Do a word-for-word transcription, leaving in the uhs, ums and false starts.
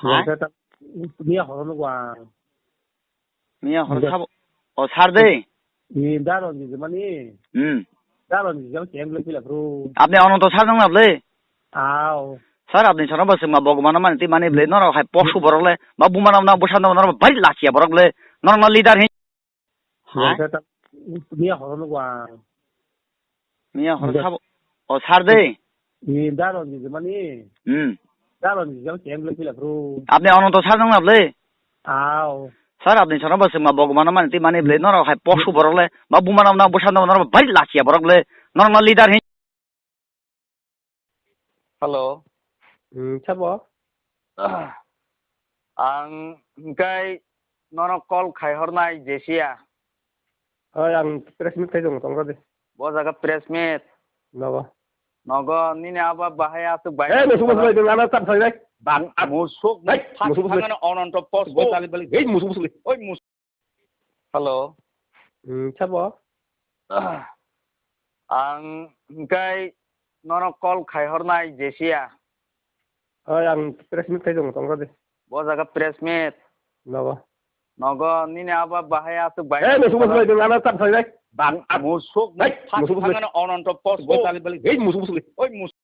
Ha? Miya horo no wa. Miya horo sabo. O sar de. Ni daro ni mani. Hmm. Daro ni jang kem le pila bro. Apni Ananto sar nang na ble? Ao. Sar, apni sar ba sima bogmano mani ti mani ble, noro hai posu borok le. Ba bumana na busa na noro bari lakia borok le. Noro na leader hin. Ha? Miya horo no wa. Miya horo sabo. O sar de. Ni daro ni mani. Hmm. Daro ni jang kem le pila bro. Apni Ananto sar nang na ble? Ao. Sar, apni sar ba sima bogmano mani ti mani ble, noro hai posu borok le. Ba bumana na busa na noro bari lakia borok le. Noro na leader hin. Hello. Hmm, sabo? Ang hingkai nono call khai hornai Jesia. Oi, ang press meet khai tongo, tongro de. Bo jaga press meet. Nogo. Nogo, nini aba bahai asuk bai. Eh, musuk musuk bai, dong, ana tap thai dai. Bang, musuk, hei, musuk musuk. Thangana Ananto post. Bo tali bali, hei, musuk musuk. Oi, musuk. Hello. Hmm, sabo? Ang hingkai nono call khai hornai Jesia. Oi, ang press meet khai tongo, tongro de. Bo jaga press meet. Nogo. Nogo, nini aba bahai asuk bai. Eh, musuk musuk bai, dong, ana tap thai dai. Bang, musuk, hei, musuk musuk. Thangana Ananto post. Bo tali bali, hei, musuk musuk. Oi, musuk.